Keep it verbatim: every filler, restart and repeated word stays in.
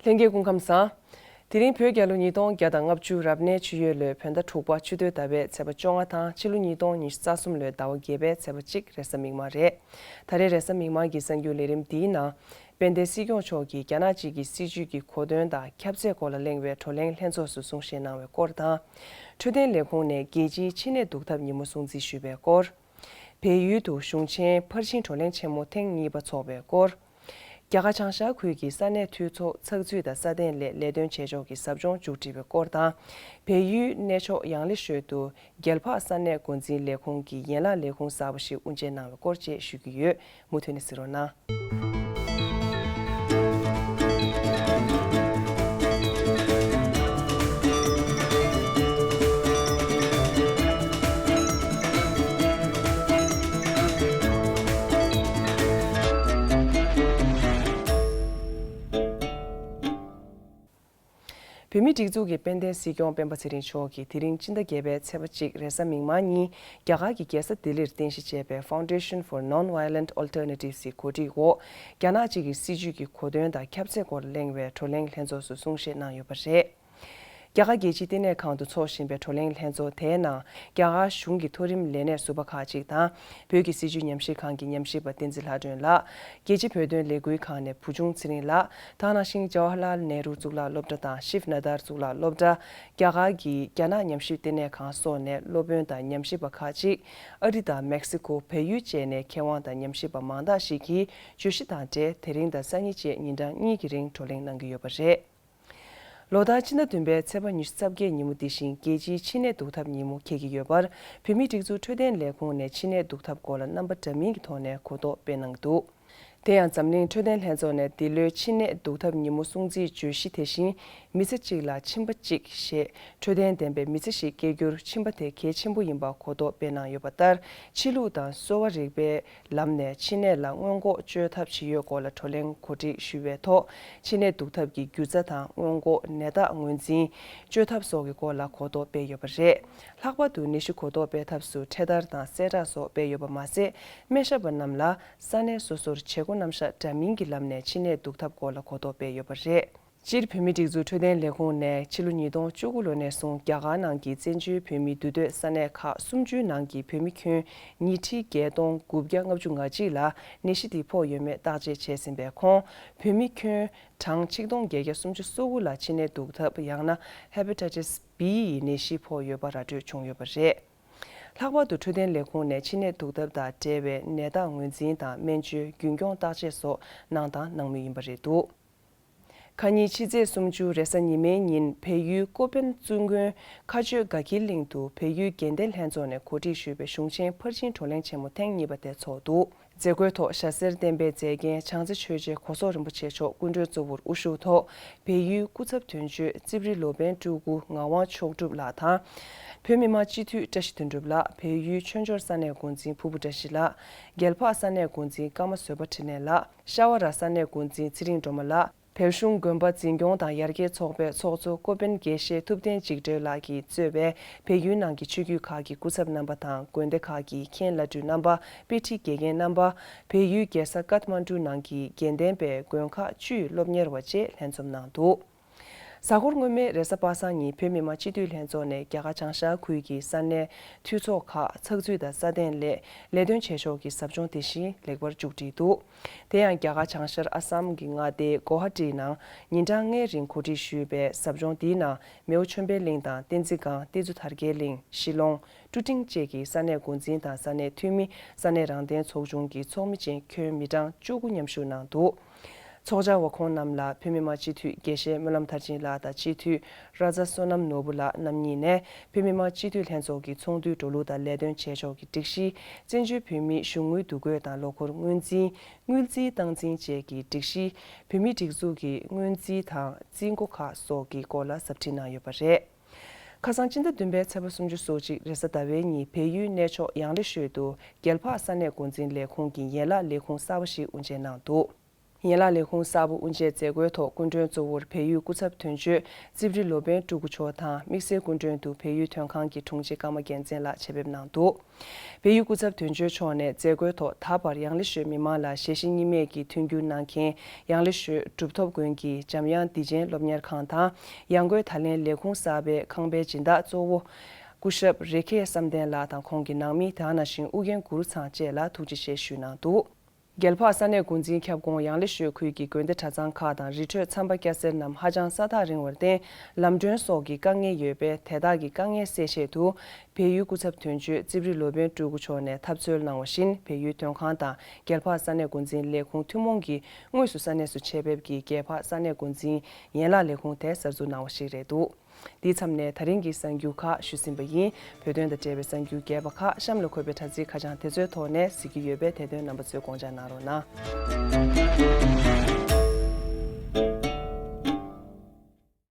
ལྷན་རྒྱས་སྐུ་ཁམས་བཟང་། དེ་རིང་བོད་རྒྱལ་ལོ་ཉིས་སྟོང་བརྒྱ་དང་ལྔ་བཅུ་རབ་གནས་ཆུ་ཡོས་ལོའི་བོད་ཟླ་དྲུག་པ་ཆུ་སྟོད་ཟླ་བའི་ཚེས་པ་བཅོ་ལྔ་དང་ཕྱི་ལོ་ཉིས་སྟོང་ཉི་ཤུ་རྩ་གསུམ་ལོའི་ཟླ་བ་བརྒྱད་པའི་ཚེས་པ་གཅིག་རེས་གཟའ་མིག་དམར་རེད། ད་རེས་རེས་གཟའ་མིག་དམར་གྱི་གསར་འགྱུར་ལས་རིམ་འདིའི་ནང་། དཔལ་ལྡན་སྲིད་སྐྱོང་མཆོག་གིས་རྒྱ་ནག་གཅིག་གི་སྲིད་བྱུས་ཀྱི་གོ་དོན་དང་ཁྱབ་ཚད་སྐོར་ལ་གླེང་བའི་བགྲོ་གླེང་ལྷན་ཚོགས་སུ་གསུང་བཤད་གནང་བའི་སྐོར་དང་། འཕྲོད་བསྟེན་ལས་ཁུངས་ནས་རྒྱལ་སྤྱིའི་ཕྱི་ནད་བསྡུར་ཐབས་ཉིན་མོ་སྲུང་བརྩི་ཞུས་པའི་སྐོར། བལ་ཡུལ་དུ་གཞུང་ཆེན་ཕར་ཕྱིན་བགྲོ་གླེང་ཆེན་མོ་ཐེངས་གཉིས་པ་འཚོགས་པའི་སྐོར། རྒྱ་གར་བྱང་ཤར་ཁུལ་གྱི་ས་གནས་འཐུས་ཚོགས་ཚགས་ཚུད་དང་སྲ་བརྟན་སླད་ལས་དོན་བྱེད་ཕྱོགས་ཀྱི་ཟབ་སྦྱོང་མཇུག་སྒྲིལ་བའི་སྐོར་དང་། བལ་ཡུལ་གནས་མཆོག་ཡང་ལེ་ཤོད་དུ་རྒྱལ་འཕགས་ས་གནས་འགོ་འཛིན་ལས་ཁུངས་ཀྱི་ཡན་ལག་ལས་ཁུངས་གསར་པ་ཞིག་དབུ་འབྱེད་གནང་བའི་སྐོར་བཅས་ཞུ་རྒྱུ་ཡོད། མུ་མཐུད་ནས་གཟིགས་རོགས་གནང་། བོད་མིའི་སྒྲིག་འཛུགས་ཀྱི་དཔལ་ལྡན་སྲིད་སྐྱོང་སྤེན་པ་ཚེ་རིང་མཆོག་གིས་དེ་རིང་སྤྱི་ཟླ་བརྒྱད་པའི་ཚེས་པ་གཅིག་རེས་གཟའ་མིག་དམར་ཉིན་རྒྱ་གར་གྱི་རྒྱལ་ས་ལྡི་ལིར་རྟེན་གཞི་བྱས་པའི་Foundation for Non-Violent Alternatives ཡི་གོ་སྒྲིག་འོག་རྒྱ་ནག་གཅིག་གི་སྲིད་བྱུས་ཀྱི་གོ་དོན་དང་ཁྱབ་ཚད་སྐོར་གླེང་བའི་བགྲོ་གླེང་ལྷན་ཚོགས་སུ་གསུང་བཤད་གནང་ཡོད་པ་རེད། རྒྱ་གར་རྒྱལ་སྤྱིའི་བསྟི་གནས་ཁང་དུ་འཚོགས་བཞིན་པའི་བགྲོ་གླེང་ལྷན་ཚོགས་དེའི་ནང་རྒྱ་གར་གཞུང་གི་མཐོ་རིམ་ལས་སྣེ་ཟུར་པ་ཁག་ཅིག་དང་། བོད་ཀྱི་སྲིད་བྱུས་ཉམས་ཞིབ་ཁང་གི་ཉམས་ཞིབ་པ་བསྟན་འཛིན་ལྷ་སྒྲོན་ལགས། རྒྱལ་སྤྱིའི་བོད་དོན་ལས་འགུལ་ཁང་ནས་བུ་ཆུང་ཚེ་རིང་ལགས། དེ་ནང་བཞིན་ཇ་ཝ་ཧར་ལཱལ་ནེ་རུ་གཙུག་ལག་སློབ་གྲྭ་དང་ཤིབ་ན་དར་གཙུག་ལག་སློབ་གྲྭ། རྒྱ་གར་གྱི་རྒྱ་ནག་ཉམས་ཞིབ་བསྟི་གནས་ཁང་སོགས་ནས་སློབ་དཔོན་དང་ཉམས་ཞིབ་པ་ཁག་ཅིག་ཨ་རི་དང་མེག་སི་ཀོ། བལ་ཡུལ་བཅས་ནས་མཁས་དབང་དང་ཉམས་ཞིབ་པ་མང་དག་ཞིག་གིས་བརྗོད་གཞི་དང་འབྲེལ་དེ་རིང་དང་སང་ཉིན་བཅས་ཉིན་གྲངས་གཉིས་ཀྱི་རིང་བགྲོ་གླེང་གནང་གི་ཡོད་པ་རེད། ལོ་ལྟར་ཕྱི་ཟླ་བདུན་པའི་ཚེས་པ་ཉི་ཤུ་རྩ་བརྒྱད་ཉིན་མོ་འདི་བཞིན་རྒྱལ་སྤྱིའི་ཕྱི་ནད་བསྡུར་ཐབས་ཉིན་མོ་འཁེལ་གྱི་ཡོད་པར། བོད་མིའི་སྒྲིག་འཛུགས་འཕྲོད་བསྟེན་ལས་ཁུངས་ནས་ཕྱི་ནད་བསྡུར་ཐབས་སྐོར་ལ་རྣམ་པ་འདྲ་མིན་གྱི་ཐོག་ནས་གོ་རྟོགས་སྤེལ་གནང་གི་འདུག་དེ་ཡང་འཛམ་གླིང་འཕྲོད་བསྟེན་ལྷན་ཚོགས་ནས་འདི་ལོའི་ཕྱི་ནད་བསྡུར་ཐབས་ཉིན་མོ་སྲུང་བརྩིའི་བརྗོད་གཞི་དེ་བཞིན། མི་ཚེ་གཅིག་ལ་མཆིན་པ་གཅིག་ཞེས་འཕྲོད་བསྟེན་ལྡན་པའི་མི་ཚེ་ཞིག་སྐྱེལ་རྒྱུར་མཆིན་པ་དེ་གལ་ཆེན་པོ་ཡིན་པ་གོ་རྟོགས་སྤེལ་གནང་ཡོད་པ་ལྟར། ཕྱི་ལུགས་དང་གསོ་བ་རིག་པའི་ལམ་ནས་མཆིན་ནད་ལ་སྔོན་འགོག་བཅོས་ཐབས་ཇི་ཡོད་སྐོར་ལ་བགྲོ་གླེང་གོ་སྒྲིག་ཞུས་པའི་ཐོག་ཕྱི་ནད་བསྡུར་ཐབས་ཀྱི་རྒྱུ་རྩ་དང་སྔོན་འགོག་ནད་རྟགས་ངོས་འཛིན། བཅོས་ཐབས་སོགས་ཀྱི་སྐོར་ལ་གོ་རྟོགས་སྤེལ་ཡོད་པ་རེད། ལྷག་པར་དུ་ནད་གཞི་གོ་རྟོགས་སྤེལ་ཐབས་སུ་འཕྲེད་དར་དང་གསལ་བསྒྲགས་སོགས་སྤེལ་ཡོད་པ་མ་ཟད། སྨན་ཞབས་པ་རྣམས་ལ་ས་གནས་སོ་སོར་བྱེད་སྒོ་རྣམ་གཞག་འདྲ་མིན་གྱི་ལམ་ནས་ཕྱི་ནད་བསྡུར་ཐབས་སྐོར་ལ་གོ་རྟོགས་སྤེལ་ཡོད་པ་རེད། སྤྱིར་བོད་མིའི་སྒྲིག་འཛུགས་འཕྲོད་བསྟེན་ལས་ཁུངས་ནས་ཕྱི་ལོ་ཉིས་སྟོང་བཅུ་དགུ་ལོ་ནས་བཟུང་རྒྱ་གར་ནང་གི་བཙན་བྱོལ་བོད་མིའི་འདུས་སྡོད་ས་གནས་ཁག་སུམ་ཅུའི་ནང་གི་བོད་མི་ཁྱོན་ཉིས་ཁྲི་བརྒྱད་སྟོང་དགུ་བརྒྱ་ལྔ་བཅུ་ང་གཅིག་ལ་ནད་གཞི་དེ་ཕོག་ཡོད་མེད་བརྟག་དཔྱད་བྱས་ཟིན་པའི་ཁོངས། བོད་མི་ཁྱོན་གྲངས་ཆིག་སྟོང་བརྒྱད་བརྒྱ་སུམ་ཅུ་སོ་དགུ་ལ་ཕྱི་ནད་བསྡུར་ཐབས་ཡང་ན་Hepatitis B ཡི་ནད་གཞི་ཕོག་ཡོད་པ་ར་སྤྲོད་བྱུང་ཡོད་པ་རེད། ལྷག་པར་དུ་འཕྲོད་བསྟེན་ལས་ཁུངས་ནས་ཕྱི་ནད་བསྡུར་ཐབས་དང་འབྲེལ་བའི་ནད་རྟགས་ངོས་འཛིན་དང་སྨན་བཅོས་རྒྱུན་འཁྱོངས་བརྟག་དཔྱད་སོགས་གནང་དང་གནང་མུས་ཡིན་པ་རེད་འདུག་ཁ་ཉིན་ཕྱི་ཚེས་སུམ་ཅུ་རེས་གཟའ་ཉི་མའི་ཉིན་བལ་ཡུལ་ཀོ་པན་བཙུན་དགོན་མཁའ་སྤྱོད་དགའ་འཁྱིལ་གླིང་དུ་བལ་ཡུལ་དགེ་ལྡན་ལྷན་ཚོགས་ནས་གོ་སྒྲིག་ཞུས་པའི་གཞུང་ཆེན་ཕར་ཕྱིན་བགྲོ་གླེང་ཆེན་མོ་ཐེངས་གཉིས་པ་དེ་འཚོགས་འདུག་མཛད་སྒོའི་ཐོག་ཞྭ་སེར་བསྟན་པའི་མཛེས་རྒྱན་བྱང་རྩེ་ཆོས་རྗེ་གོ་སོག་རིན་པོ་ཆེ་མཆོག་སྐུ་མགྲོན་གཙོ་བོར་དབུ་བཞུགས་ཐོག་བལ་ཡུལ་སྐུ་ཚབ་དོན་གཅོད་རྩིབ་རི་ལོ་པཎ་སྤྲུལ་སྐུ་ངག་དབང་མཆོག་གྲུབ་ལགས་དང་། བོད་མི་མང་སྤྱི་འཐུས་བཀྲ་ཤིས་དོན་གྲུབ་ལགས། བལ་ཡུལ་ཆོས་འབྱོར་ས་གནས་འགོ་འཛིན་ཕུར་བུ་བཀྲ་ཤིས་ལགས། རྒྱལ་འཕགས་ས་གནས་འགོ་འཛིན་ཀརྨ་བཟོད་པ་འཕྲིན་ལས་ལགས། ཤ་བ་ར་ས་གནས་འགོ་འཛིན་ཚེ་རིང་སྒྲོལ་མ་ལགས། བལ་གཞུང་དགོན་པ་འཛིན་སྐྱོང་དང་ཡར་རྒྱས་ཚོགས་པའི་ཚོགས་གཙོ་ཀོ་པན་དགེ་བཤེས་ཐུབ་བསྟན་འཇིགས་བྲལ་ལགས་ཀྱིས་གཙོས་པའི་བལ་ཡུལ་ནང་གི་ཆོས་བརྒྱུད་ཁག་གི་སྐུ་ཚབ་རྣམ་པ་དང་དགོན་སྡེ་ཁག་གི་མཁན་བླ་སྤྲུལ་རྣམ་པ། དཔེ་ཁྲིད་དགེ་རྒན་རྣམ་པ། བལ་ཡུལ་རྒྱལ་ས་ཀཏ་མན་གྲུ་ནང་གི་དགེ་ལྡན་པའི་དགོན་ཁག་བཅུའི་སློབ་གཉེར་བ་བཅས་ལྷན་འཛོམས་གནང་འདུག་གཟའ་འཁོར་སྔོན་མའི་རེས་གཟའ་པ་སངས་ཉིན་བོད་མི་མང་སྤྱི་འཐུས་ལྷན་ཚོགས་ནས་རྒྱ་གར་བྱང་ཤར་ཁུལ་གྱི་ས་གནས་འཐུས་ཚོགས་ཁག་ཚགས་ཚུད་དང་སྲ་བརྟན་སླད་ལས་དོན་བྱེད་ཕྱོགས་ཀྱི་ཟབ་སྦྱོང་དེ་བཞིན་ལེགས་པར་མཇུག་བསྒྲིལ་འདུག་དེ་ཡང་རྒྱ་གར་བྱང་ཤར་ཨ་སམ་གྱི་མངའ་སྡེ་གོ་ཧ་ཏི་ནང་ཉིན་གྲངས་ལྔའི་རིང་གོ་སྒྲིག་ཞུས་པའི་ཟབ་སྦྱོང་འདིའི་ནང་མེའོ་ཆོས་འཕེལ་གླིང་དང་བསྟན་འཛིན་སྒང་། བསྟན་འཛིན་དར་རྒྱས་གླིང་། ཤི་ལོང་། ཀྲུ་ཀྲིང་བཅས་ཀྱི་ས་གནས་འགོ་འཛིན་དང་ས་གནས་འཐུས་མི། ས་གནས་རང་བདེན་ཚོགས་ཆུང་གི་ཚོགས་མི་བཅས་ཁྱོན་མི་གྲངས་བཅུ་དགུ་མཉམ་ཞུགས་གནང་འདུག་ཚོགས་བཅར་བ་ཁོང་རྣམས་ལ་བོད་མི་མང་སྤྱི་འཐུས་དགེ་བཤེས་སྨོན་ལམ་མཐར་ཕྱིན་ལགས་དང་སྤྱི་འཐུས་ར་ཛ་བསོད་ནམས་ནོར་བུ་ལགས་རྣམ་གཉིས་ནས་བོད་མི་མང་སྤྱི་འཐུས་ལྷན་ཚོགས་ཀྱི་ཚོགས་འདུའི་འགྲོ་ལུགས་དང་ལས་དོན་བྱེད་ཕྱོགས་ཀྱི་སྒྲིག་གཞི། བཙན་བྱོལ་བོད་མིའི་གཞུང་དངུལ་འདུ་འགོད་དང་ལོ་འཁོར་སྔོན་རྩིས། དངུལ་རྩིས་སྟངས་འཛིན་བཅས་ཀྱི་སྒྲིག་གཞི། བོད་མིའི་སྒྲིག་འཛུགས་ཀྱི་སྔོན་རྩིས་དང་རྩིས་འགོ་ཁག་སོགས་ཀྱི་སྐོར་ལ་ཟབ་ཁྲིད་གནང་ཡོད་པ་རེད། ཁ་སང་སྤྱི་ཟླ་བདུན་པའི་ཚེས་པ་སུམ་ཅུ་སོ་གཅིག་རེས་གཟའ་ཟླ་བའི་ཉིན་བལ་ཡུལ་གནས་མཆོག་ཡང་ལེ་ཤོད་དུ་རྒྱལ་འཕགས་ས་གནས་འགོ་འཛིན་ལས་ཁུངས་ཀྱི་ཡན་ལག་ལས་ཁུངས་གསར་པ་ཞིག་དབུ་འབྱེད་གནང་འདུག་ཡན་ལག་ལས་ཁུངས་གསར་པ་དབུ་འབྱེད་མཛད་སྒོའི་ཐོག་སྐུ་མགྲོན་གཙོ་བོར་བལ་ཡུལ་སྐུ་ཚབ་དོན་གཅོད་རྩིབ་རི་ལོ་པཎ་སྤྲུལ་སྐུ་མཆོག་དང་། དམིགས་བསལ་སྐུ་མགྲོན་དུ་བལ་ཡུལ་དོན་ཁང་གི་དྲུང་ཆེ་ཀརྨ་རྒྱལ་མཚན་ལགས་ཆེད་ཕེབས་གནང་འདུག་བལ་ཡུལ་སྐུ་ཚབ་དོན་གཅོད་མཆོག་ནས་མཛད་སྒོའི་ཐོག་ད་བར་ཡང་ལེ་ཤོད་མི་མང་ལ་ཞལ་བཞེས་གཉིས་སྨན་གྱི་མཐུན་འགྱུར་གནང་མཁན་ཡང་ལེ་ཤོད་གྲུབ་ཐོབ་དགོན་གྱི་འཇམ་དབྱངས་བདེ་ཆེན་སློབ་གཉེར་ཁང་དང་། ཡང་སྒོས་ད་ལན་ལས་ཁུངས་གསར་པའི་ཁང་པའི་སྦྱིན་བདག་གཙོ་བོ་སྐུ་ཞབས་རེ་ཁེ་བསམ་གཏན་ལགས་དང་ཁོང་གི་ནང་མི། དེ་ནང་བཞིན་ཨུ་རྒྱན་གུ་རུ་ཚང་བཅས་ལ་ཐུགས་རྗེ་ཆེ་ཞུས་གནང་འདུག་རྒྱལ་འཕགས་ས་གནས་འགོ་འཛིན་ཁྱབ་ཁོངས་ཡང་ལེ་ཤོད་ཁུལ་གྱི་དགོན་སྡེ་གྲྭ་ཚང་ཁག་དང་རི་ཁྲོད་མཚམས་པ་སྐྱ་སེར་རྣམས་ཧ་ཅང་ས་ཐག་རིང་བར་བརྟེན། ལམ་གྲོན་སོགས་ཀྱི་དཀའ་ངལ་ཡོད་པས། དེ་དག་གི་དཀའ་ངལ་སེལ་ཆེད་དུ། བལ་ཡུལ་སྐུ་ཚབ་དོན་གཅོད་རྩིབ་རི་ལོ་པཎ་སྤྲུལ་སྐུ་མཆོག་ནས་ཐབས་འཚོལ་གནང་བ་བཞིན། བལ་ཡུལ་དོན་ཁང་དང་རྒྱལ་འཕགས་ས་གནས་འགོ་འཛིན་ལས་ཁུངས་ཐུན་མོང་གིས་དངོས་སུ་ས་གནས་སུ་ཆེད་ཕེབས་ཀྱིས་རྒྱལ་འཕགས་ས་གནས་འགོ་འཛིན་ཡན་ལག་ལས་ཁུངས་དེ་གསར་འཛུགས་གནང་བ་ཞིག་རེད་འདུག་འདིའི་མཚམས་ནས་ད་རིང་གི་གསར་འགྱུར་ཁག་ཞུས་ཟིན་པ་ཡིན། བོད་དོན་དང་འབྲེལ་བའི་གསར་འགྱུར་རྒྱས་པ་ཁག་གཤམ་ལ་འཁོད་པའི་དྲ་ཚིགས་ཁ་བྱང་དེ་ཚོའི་ཐོག་ནས་གཟིགས་ཀྱི་ཡོད་པས། དེ་དོན་རྣམ་པ་ཚོས་དགོངས་འཇགས་གནང་རོགས་གནང་།